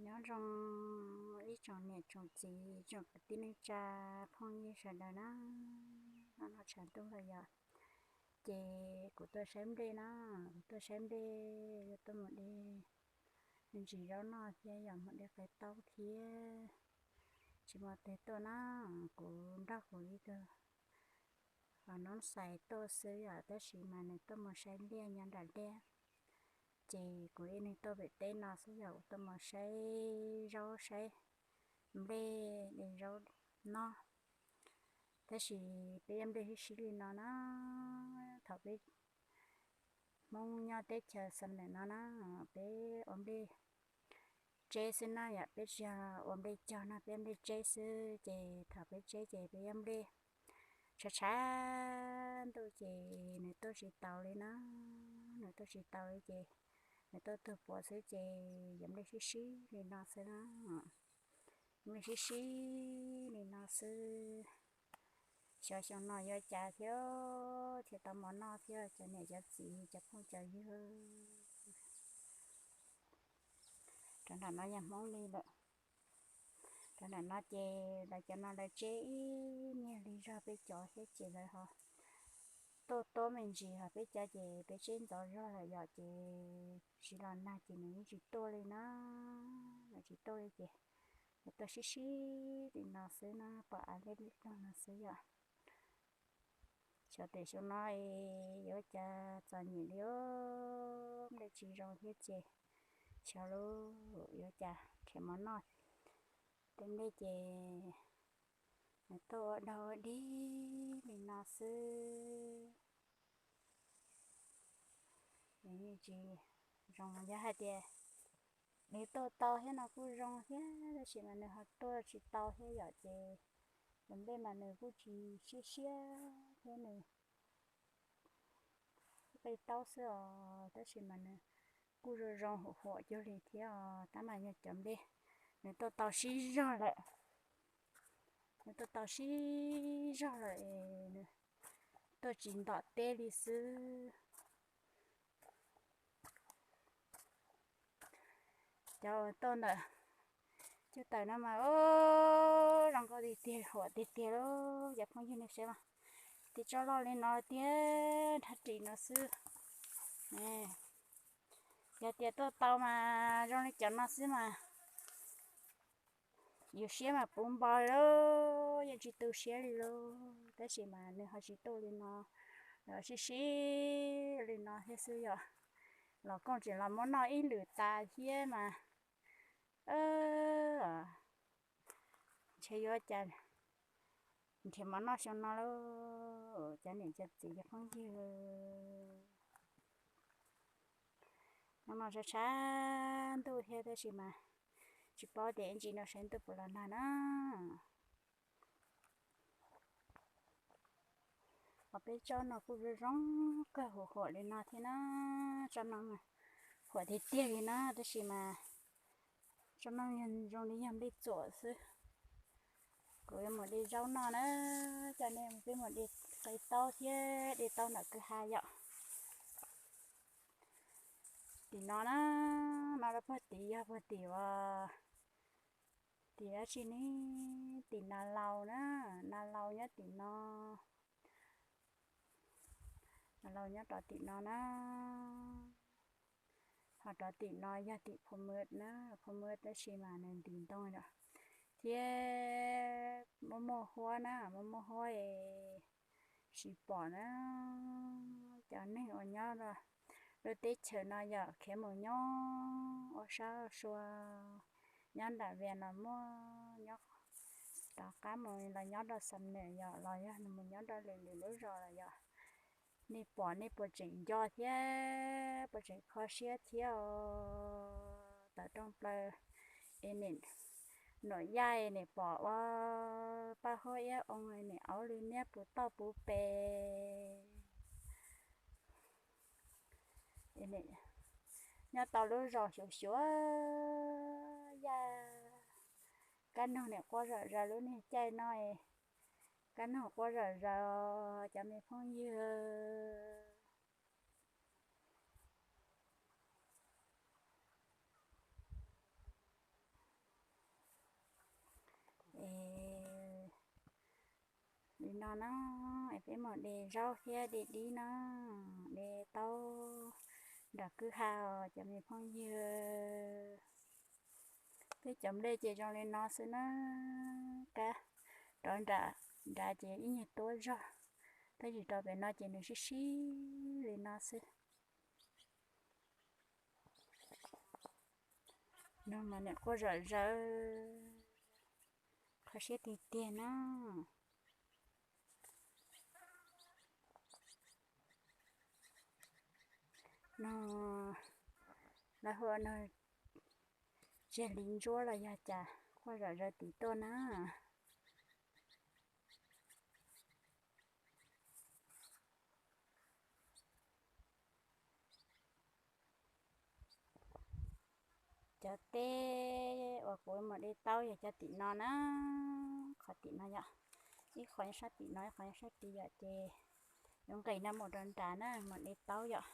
Nyob zoo ib tsoom niam tsoom txiv, tsoom kwv tij neej tsa, phooj ywg sawv daws na. Hnub no tshav ntuj lawm yom, ces kuv tuaj saib nplej na, kuv tuaj saib nplej, tuaj mus de ntsis zaub noj thiab yom, mus de qe taub thiab. Tsis muaj tes tuaj na, kuv nrog kuv ib tug hom noob xais tuaj xwb yom, tab sis mas nws tuaj mus saib nplej nyob nram liaj. Ces kuv ib leeg tuaj pem teb no xwb yom, kuv tuaj mus saib zaub saib nplej de zaub noj. Tab sis peb yuav nplej sib sib li no na, thaum peb Hmoob nyob teb chaws Xam Nuam no na, peb ua nplej tseb xwb na yom, peb tsis yog ua nplej cog no, peb nplej tseb xwb. Ces thaum peb tseb ces peb yuav nplej tshav tshav ntuj ces nws tuaj tsis taus li na, nws tuaj tsis taus li ces nws tuaj tug puav xwb ces yuav nplej sib sib li no xwb na, nplej sib sib li no xwb. Xyov xyoo no yuav cas thiab thiaj tau mov noj thiab cov niam cov txiv cov phooj cov ywg. Rau nram no yog Hmoob li lawm. Rau nram no ces lawv cov no lawv tseb ib niag li zog peb cov thiab ces lawv ho tuaj tuab me ntsis, ho peb cov ces peb tseb ntxov zog lawm yom, ces tsis los nag ces nws yeej tsis tuaj li na, nws tsis tuaj li ces nws tuaj sib sib li no xwb na, pom av liab liab ploog no xwb yom. Xyov tias xyoo no yuav cas txom nyem li os, nplej tsis zoo thiab ces xyov lub yuav cas nrhiav mov noj. Tej nplej ces nws tuaj ua dog ua dig li no xwb. Nws yeej tsis zoo, yog hais tias nws tuaj tau thiab no kuj zoo thiab, tab sis mas nws ho tuaj tsis tau thiab yom, ces tus nplej mas nws kuj tsis siab siab thiab, nws qe taub xwb os, tab sis mas nws kuj zoo zoo huam huam cuag li thiab os. Tab mas yog cov nplej nws tuaj tau sib zog lawm, nws tuaj tau sib zog lawm es nws tuaj tsis ntom teb li xwb. Cov tuaj ntawm cub taws no mas zoo nkauj tiag tiag, huam tiag tiag lauj cov phooj ywg nej saib mas. Tis tsob loj li no tiag, nrhab ris no xwb. Yog tias tuaj tau mas zoo li cov no xwb mas yus siab mas puv npo li lauj, yeej tsis tu siab li lauj. Tab sis mas nws ho tsis tuaj li no, nws sib sib li no thiab xwb yom. Los kooj tseem los muab noj ib lwm tas thiab mas ntshe yuav cas nrhiav mov noj xyoo no lauj cov niam cov txiv cov phooj ywg. Hnub no tshav tshav ntuj thiab tab sis mas tsis paub tias ib ntsis no sawv ntuj puas los nag na. Ho peb tsob no kuj zoo zoo kawg, huam huam li no thiab na. Tsob no huam tiag tiag li na, tab sis mas tsob no zoo li yog nplej txuam xwb. Kuv yuav mus de zaub noj na, coj nej peb mus de qe taub thiab de taub ntawm kwj ha yom. Tim no na, no rau puag tim yog puag tim uas tim dab tsi ne, tim Nas Laus na, Nas Laus nyob tim no, Nas Laus nyob rov tim no na. Ho rov tim no yog tim Phom Muas na, Phom Muas tab sis mas nws ntim ntoo lawm thiab muaj muaj huab na, muaj muaj huab es tsis pom na. Cov neeg uas nyob rau lub teb chaws no yom, khiav mus nyob ua sab ua sua, nyob nram Vias los muaj, nyob rov qab mus los nyob rau Xam Nuam yom, los yog mus nyob rau lwm lwm lub zos los yom, nej pom nej puas tseem nco thiab puas tseem kho siab thiab os. Tawm rooj plaws es nim nuam yaj es nim pom ua paj huab iab oo, nim aub li niab puv toj puv pes. Nyob tau lub zos xyuv xyuav yaj, kab noog nim quaj zom zaws lub niag caij no, kab noog quaj zom zaws cov me phooj ywg. No na, es peb mus de zaub thiab de dib no, de taub nram kwj ha os cov me phooj ywg. Peb cov nplej ces zoo li no xwb na, kab rov nram nrad ces ib nyuag tuab zog, tab sis rau pem no ces nws sib sib li no xwb. No mas nim quaj zom zaws, qhov siab tiag tiag na. No lawv hu no tsiaj hliv ntsuab los yog cas quaj zom zaws tim tuaj na. Cov teb uas kuv mus de taub yog cov tim no na, qhov tim no yom, ib qho nyob sab tim no, ib qho nyob sab tid yom, ces yuav nqis no mus rau nrad na, mus de taub yom.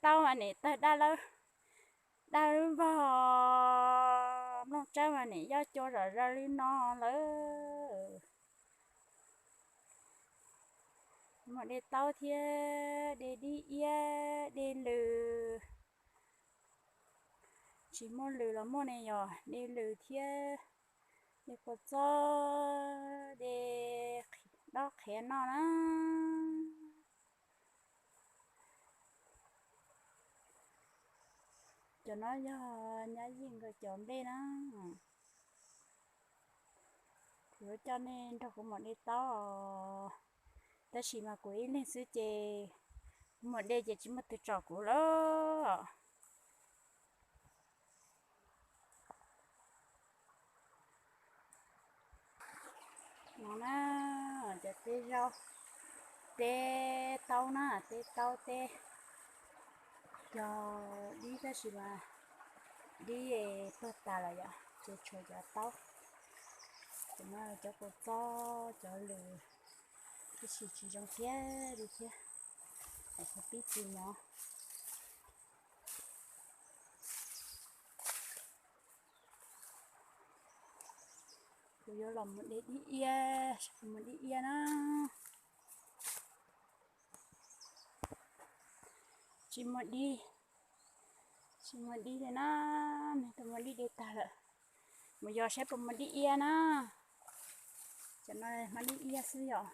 Taub mas nim tawg daj lawb, daj lub vog, nplooj tsawb mas nim yoj cua zom zaws li no lawm. Mus de taub thiab de dib iab, de lws, tsis muaj lws los muaj ne yom, de lws thiab, de kua txob, de dob qhiav noj na. Cov no yog nyab Yeej nkawd cov nplej na. Kuv yuav coj nej nrog kuv mus de taub os, tab sis mas kuv ib leeg xwb ces kuv mus de ces tsis muaj tus tsom kuv lawm. No na, cov teb zaub, teb taub na, teb taub teb cog dib tab sis mas dib tuag tas lawm yom, ces tshuav cov taub. Cov no cov kua txob, cov lws, tab sis tsis zoo kiag li thiab. Kuv pib tsis nyob. Kuv yuav los mus de dib iab, mus dib iab na. Tsis muaj dib, tsis muaj dib li na, nws tus muaj dib de tag lawm. Mus yos saib puas muaj dib iab na. Cov no muaj dib iab xwb yom.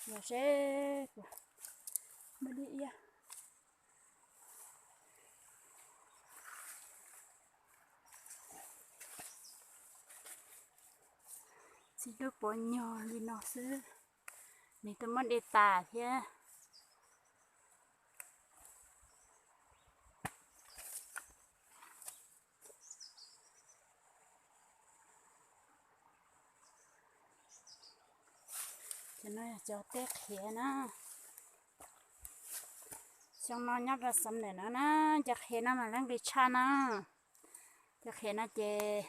Yos saib puas muaj dib iab. Txiv lub puav nyuag li no xwb, nws twb muab de tas thiab. Cov no yog cov teb qhiav na. Xyoo no nyob rau xeev neem no na, cov qhiav no mas lawv nqis tshaj na. Cov qhiav no ces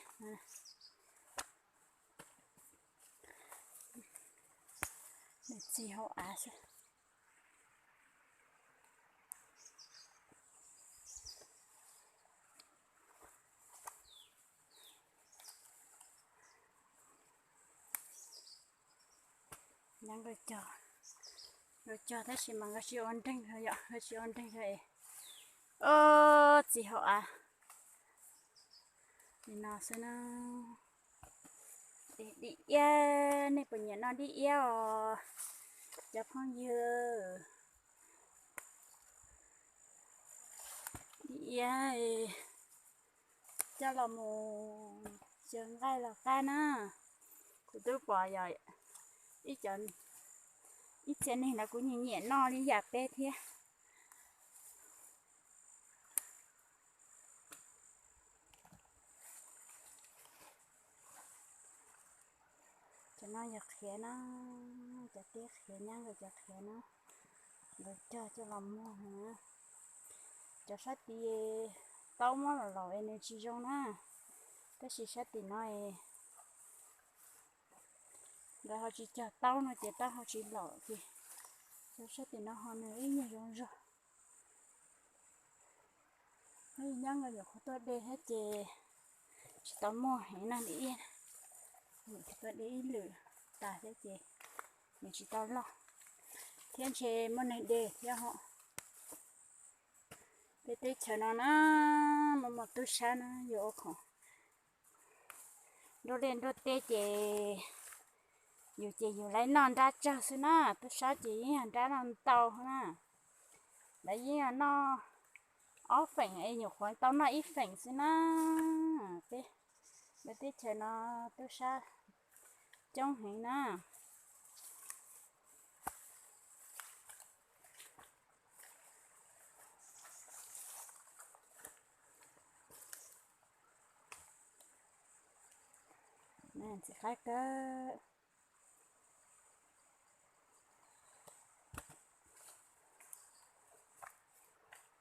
nws txi hauv av xwb. Nyob nkawd cog, nkawd cog tab sis mas nkawd tsis ua nreeg yom, nkawd tsis ua nreeg. Ob txiv hauv av li no xwb na. Dib iab, nej puas nyiam noj dib iab os cov phooj ywg? Dib iab coj los mus xyaw nqaij los qab na. Kuv twb pom yog ib co, ib txhia neeg lawv kuj nyiam nyiam noj li yam peb thiab. Cov no yog qhiav na, cov teb qhiav, nyob nkawd cov qhiav na, nkawd cog coj los muag na. Cov sab tid taub muab los laus es nws tsis zoo na, tab sis sab tim no es nkawd ho tsis cog taub no ces taub ho tsis laus ces cov sab tim no ho nws ib nyuag zoo zog. Nyob nyuam qhuav tuaj de thiab ces tsis tau muaj heev nag li ib, nyuam qhuav tuaj de ib lwm tas thiab ces nws tsis tau loj thiab ntshe muaj neeg de thiab ho. Peb teb chaws no na, muaj muaj tub sab na yus ua khoom nruab liaj nruab teb ces yus ces yus lawv noj nrab tsawg xwb na, tub sab ces yeej yog nrab noj ntau na. Lawv yeej yog noj ob feem es nyuam qhuav tau noj ib feem xwb na. Peb lawv teb chaws no tub sab coob heev na. Ntxim qab kawg.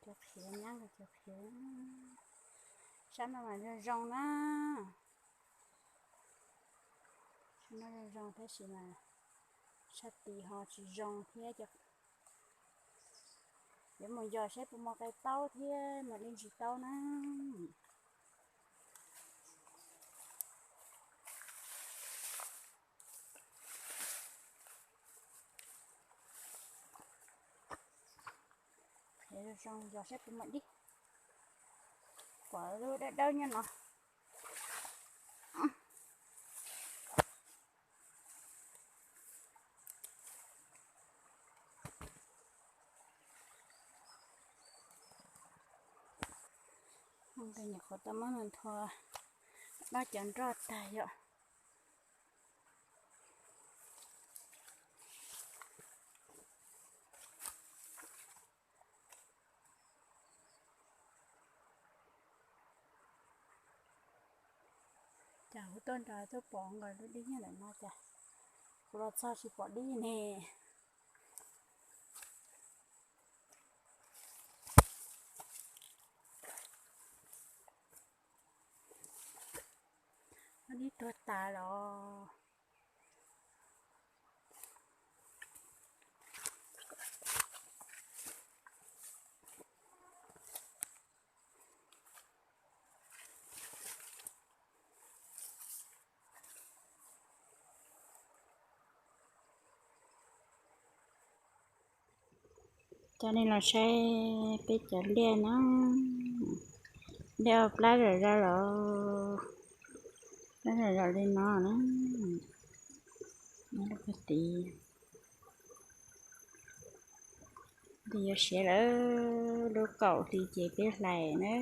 Cov qhiav nyab, cov qhiav sab no mas zoo zoo na. Sab no zoo zoo tab sis mas sab tid ho tsis zoo thiab. Yuav mus yos saib puas muaj qe taub thiab muaj dej ntsis taub na. Zoo yos saib puas muaj dib. Pom lub dawb dawb nyob no. Nyuam qhuav tau muab nthua dob cov nroj tag yom. Cas kuv tuaj nrad tuaj pom nkaus lub dib nyob ntawm no cas kuv los txog tsis pom dib ne. Muab dib tuag tas los. Coj nej los saib peb cov liaj no, liaj ua plab zom zaws los, plab zom zaws li no na, lub kag tid. Nws yuav siav lawm, lub kaum hli ces peb hlais na.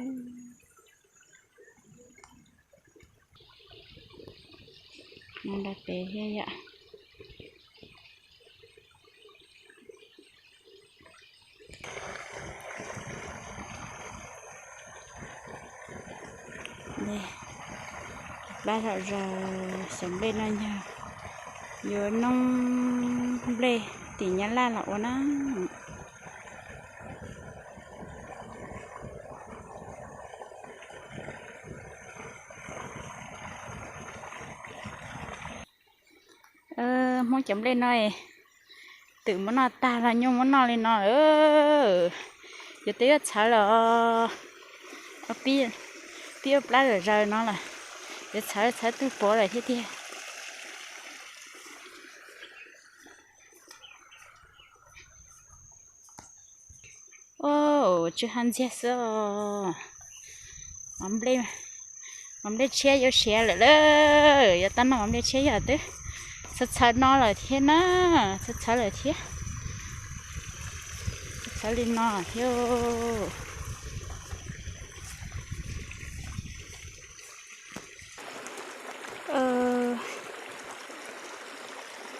Nyob nrad pem thiab yom. Plab zom zaws, xyov nplej no yog yuav noob nplej tim Nyab Laj los ua na. Hmoob cov nplej no twm muab noj tag los nyuj muab noj li no. Yuav twb yuav txhawv los, pib ua plab zom zaws no lawm, yuav txhawv txhawv twb puav lawm thiab tiag. Ua, tsw hab ntxiag xwb os. Mov nplej tshiab yuav siav lawm lauj, yuav tau noj mov nplej tshiab yog twb txhawv txhawv no lawm thiab na, txhawv txhawv lawm thiab, txhawv txhawv li no thiab.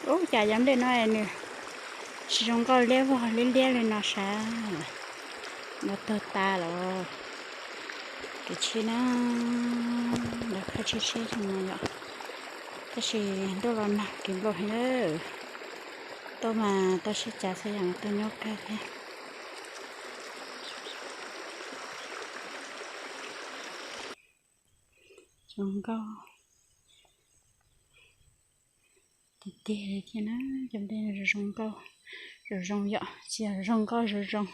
Ub, cas yov nplej no nws tsis zoo nkauj liab vog liab liab li no sav, los tuag tas los. Kev tsheb na, lawv khawb tsheb tsheb li no yom, tab sis ntuj los nag kev nplooj heev lawm. Tuaj mas tau siab cav xwb yom, tuaj nyob kawg thiab. Zoo nkauj tiag tiag li thiab na, cov nplej zoo nkauj zoo zoo yom, tsis yog zoo nkauj zoo zoo,